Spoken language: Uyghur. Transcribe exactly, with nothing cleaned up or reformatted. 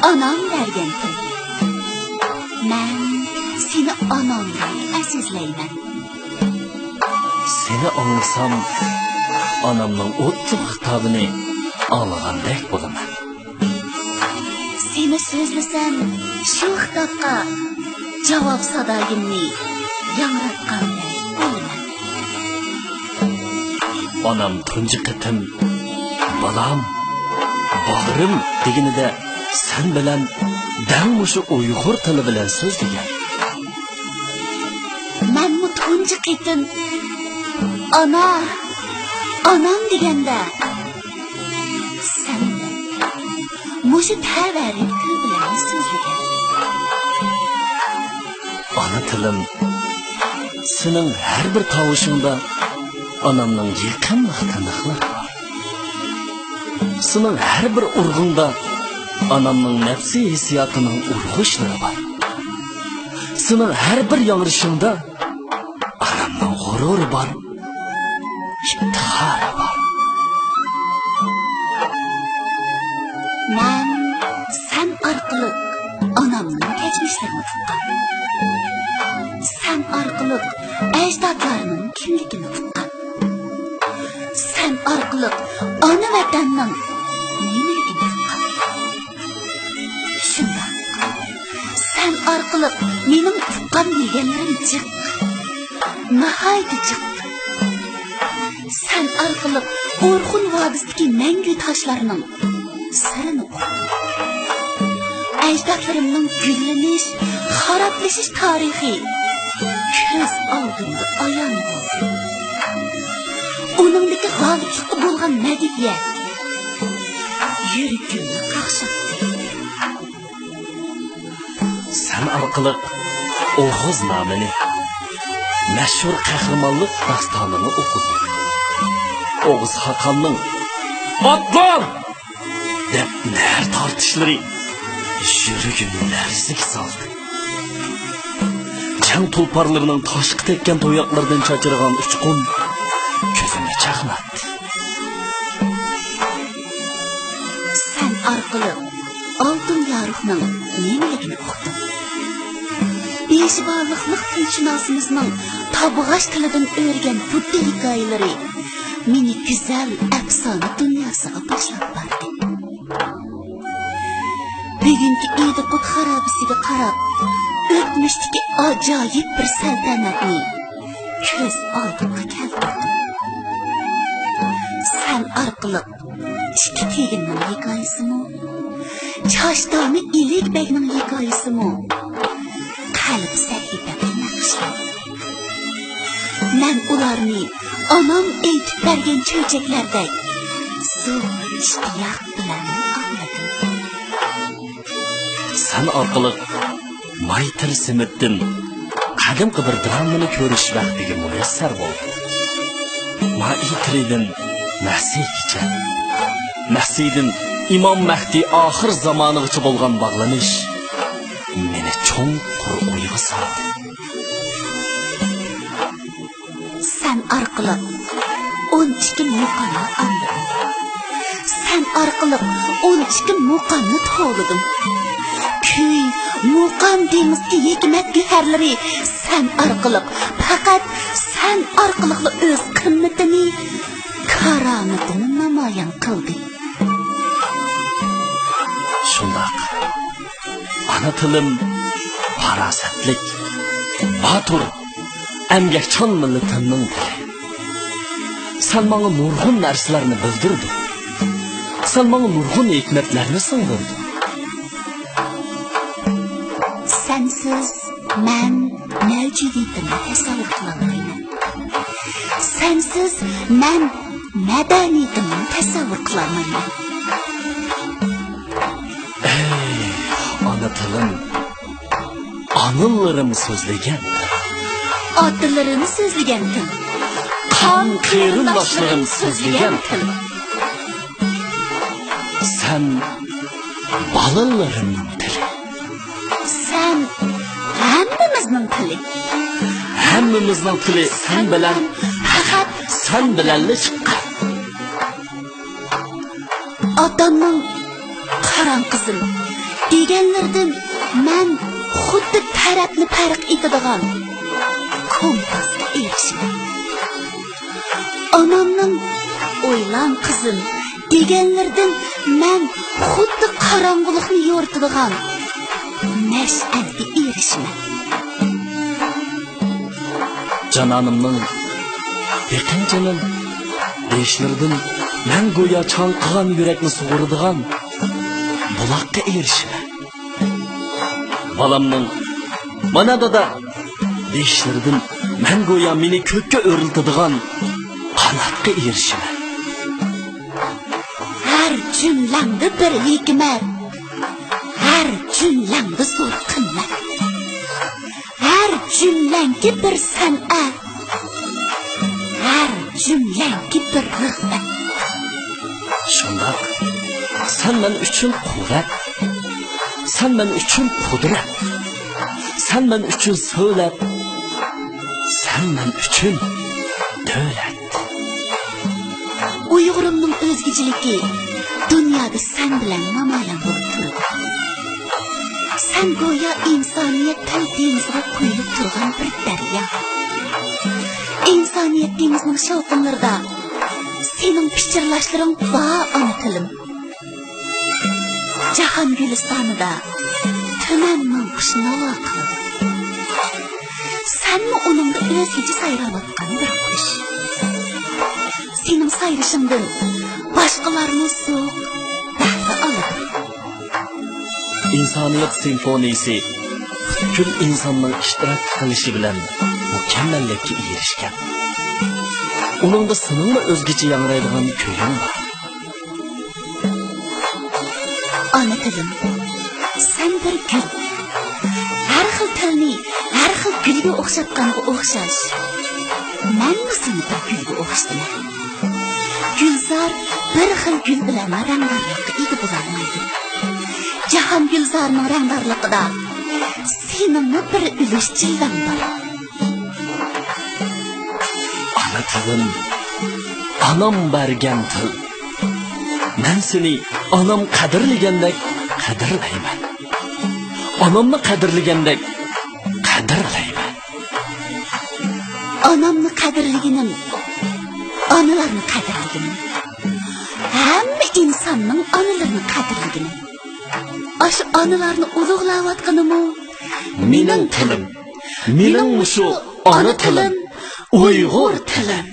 ئانام بەرگەن تىل. مەن سېنى ئانامدەك ئەزىزلەيمەن. سېنى ئاڭلىسام، ئانامنىڭ ئوتلۇق خىتابىنى ئاڭلىغاندەك بولىمەن. سېنى سۆزلىسەم، شۇ خىتابقا جاۋاب سادايىمنى ياڭراتقاندەك بولىمەن. ئانام تۇنجى قېتىم «بالام، باغرىم» دېگىنىدە، سەن بىلەن دەل مۇشۇ ئۇيغۇر تىلى بىلەن سۆزلىگەن. مەنمۇ تۇنجى قېتىم «ئانا، ئانام» دېگەندە، سەن مۇشۇ تەۋەلىك تىل بىلەن سۆزلىگەن. ئانا تىلىم، سېنىڭ ھەر بىر تاۋۇشۇڭدا ئانامنىڭ يېقىملىق تىنىقلىرى بار. سېنىڭ ھەر بىر ئۇرغۇڭدا ئانامنىڭ نەپسىي ھېسسىياتىنىڭ ئۇرغۇشلىرى بار. سېنىڭ ھەر بىر ياڭرىشىڭدا ئانامنىڭ غۇرۇرى بار، ئىپتىخارى بار. مەن سەن ئارقىلىق ئانامنىڭ كەچمىشلىرىنى ئۇققان. سەن ئارقىلىق ئەجدادلارنىڭ كىملىكىنى ئۇققان. سەن ئارقىلىق ئانا ۋەتەننىڭ نېمىلىكىنى ئۇققان. شۇنداق. سەن ئارقىلىق مېنىڭ ئۇققان بىلگەنلىرىم جىق. ناھايىتى جىق. سەن ئارقىلىق ئورخۇن ۋادىسىدىكى مەڭگۈ تاشلارنىڭ سىرىنى ئۇقتۇم. ئەجدادلىرىمنىڭ گۈللىنىش، خارابلىشىش تارىخى كۆز ئالدىمدا ئايان بولدى. ئۇنىڭدىكى غالىپلىققا بولغان مەدھىيە يۈرىكىمنى قاقشاتتى. سەن ئارقىلىق ئوغۇزنامىنى، مەشھۇر قەھرىمانلىق داستانىنى ئوقۇدۇم. ئوغۇز خاقاننىڭ «ئاتلان!» دەپ نەر تارتىشلىرى يۈرىكىمنى لەرزىگە سالدى. جەڭ تۇلپارلىرىنىڭ تاشقا تەگكەن تۇياقلىرىدىن چاچرىغان ئۇچقۇن كۆزۈمنى چاقناتتى. سەن ئارقىلىق ئالتۇن يارۇقنىڭ نېمىلىكىنى ئۇقتۇم. بېشى بارلىقلىق تىلشۇناسىمىزنىڭ تابغاچ تىلىدىن ئۆرگەن بۇددا ھېكايىلىرى مېنى گۈزەل ئەپسانە دۇنياسىغا باشلاپ باردى. بۈگۈنكى ئىدىقۇت خارابىسىگە قاراپ، ئۆتمۈشتىكى ئاجايىپ بىر سەلتەنەتنى كۆز ئالدىمغا كەلتۈردۈم. سەن ئارقىلىق ئىككى تېگىننىڭ ھېكايىسىمۇ، چاشتامى ئىلىك بەگنىڭ ھېكايىسىمۇ قەلب سەھىپەمدە نەقىشلەندى. مەن ئۇلارنى ئانام ئېيتىپ بەرگەن چۆچەكلەردەك زور ئىشتىياق بىلەن ئاڭلىدىم. سەن ئارقىلىق مايتىر سېمىتتىن قەدىمكى بىر درامىنى كۆرۈش بەختىگە مۇيەسسەر بولدۇم. مائىتىرىدىن مەھسىگىچە، مەھسىدىن ئىمام مەھدى ئاخىر زامانىغىچە بولغان باغلىنىش مېنى چوڭقۇر ئويغا سالدى. سەن ئارقىلىق ئون ئىككى مۇقامنى ئاڭلىدىم. سەن ئارقىلىق ئون ئىككى مۇقامنى توۋلىدىم. كۈي، مۇقام دېڭىزدىكى ھېكمەت گۆھەرلىرى سەن ئارقىلىق، پەقەت سەن ئارقىلىقلا ئۆز قىممىتىنى، كارامىتىنى نامايان قىلدى. شۇنداق. ئانا تىلىم پاراسەتلىك، باتۇر، ئەمگەكچان مىللىتىمنىڭ تىلى. سەن ماڭا نۇرغۇن نەرسىلەرنى بىلدۈردۈڭ. سەن ماڭا نۇرغۇن ھېكمەتلەرنى سىڭدۈردۈڭ. سەنسىز مەن مەۋجۇدىيىتىمنى تەسەۋۋۇر قىلالمايمەن. سەنسىز مەن مەدەنىيىتىمنى تەسەۋۋۇر قىلالمايمەن. ئەي، ئانا تىلىم، ئانىلىرىم سۆزلىگەن تىل. ئاتىلىرىم سۆزلىگەن تىل. قان قېرىنداشلىرىم سۆزلىگەن تىل. سەن بالىلىرىمنىڭ تىلى. سەن ھەممىمىزنىڭ تىلى. ھەممىمىزنىڭ تىلى سەن بىلەن، پەقەت سەن بىلەنلا چىققان. ئاتامنىڭ «قاراڭ قىزىم، دېگەنلىرىدىن مەن خۇددى تەرەپنى پەرق ئېتىدىغان كومپاسقا ئېرىشىمەن. ئانامنىڭ «ئويلان، قىزىم» دېگەنلىرىدىن مەن خۇددى قاراڭغۇلۇقنى يورۇتىدىغان مەشئەلگە ئېرىشىمەن. جانانىمنىڭ «بېقىڭ جېنىم» دېيىشلىرىدىن مەن گويا چاڭقىغان يۈرەكنى سۇغۇرىدىغان بۇلاققا ئېرىشىمەن. بالامنىڭ «مانا دادا» دېيىشلىرىدىن مەن گويا مېنى كۆككە ئۆرلىتىدىغان قاناتقا ئېرىشىمەن. ھەر جۈملەڭدە بىر ھېكمەت، ھەر جۈملەڭدە زور قىممەت، ھەر جۈملەڭكى بىر سەنئەت، ھەر جۈملەڭكى بىر رىغبەت. شۇنداق، سەن مەن ئۈچۈن قۇۋۋەت، سەن مەن ئۈچۈن قۇدرەت، سەن مەن ئۈچۈن سۆلەت، سەن مەن ئۈچۈن دۆلەت. ئۇيغۇرۇمنىڭ ئۆزگىچىلىكى دۇنيادا سەن بىلەن نامايان بولۇپ تۇرىدۇ. سەن گويا ئىنسانىيەت تىل دېڭىزىغا قۇيۇلۇپ تۇرغان بىر دەريا. ئىنسانىيەت دېڭىزىنىڭ شاۋقۇنلىرىدا سېنىڭ پىچىرلاشلىرىڭ بار، ئانا تىلىم. جاھان گۈلىستانىدا تۈمەن ماڭقۇش ناۋا قىلىدۇ. سەنمۇ ئۇنىڭدا ئۆزگىچە سايراۋاتقان بىر قۇش. سېنىڭ سايرىشىڭدىن باشقىلارمۇ زوق بەھرە ئالىدۇ. ئىنسانىيەت سىمفونىيىسى پۈتكۈل ئىنساننىڭ ئىشتىراك قىلىشى بىلەن مۇكەممەللىككە ئېرىشكەن. ئۇنىڭدا سېنىڭمۇ ئۆزگىچە ياڭرايدىغان كۈيۈڭ بار. ئانا تىلىم، سەن بىر گۈل. ھەر خىل تىلنى ھەر خىل گۈلگە ئوخشاتقانغا ئوخشاش، مەنمۇ سېنى بىر گۈلگە ئوخشىتىمەن. گۈلزار بىر خىل گۈل بىلەن رەڭدارلىققا ئىگە بولالمايدۇ. جاھان گۈلزارىنىڭ رەڭدارلىقىدا سېنىڭمۇ بىر ئۈلۈش جىلۋەڭ بار. ئانا تىلىم، ئانام بەرگەن تىل. مەن سېنى ئانام قەدىرلىگەندەك قەدىرلەيمەن. ئانامنى قەدىرلىگەندەك قەدىرلەيمەن. ئانامنى قەدىرلىگىنىم، ئانىلارنى قەدىرلىگىنىم، ھەممە ئىنساننىڭ ئانىلىرىنى قەدىرلىگىنىم، ئاشۇ ئانىلارنى ئۇلۇغلاۋاتقىنىمۇ مېنىڭ تىلىم. مېنىڭ مۇشۇ ئانا تىلىم، ئۇيغۇر تىلىم.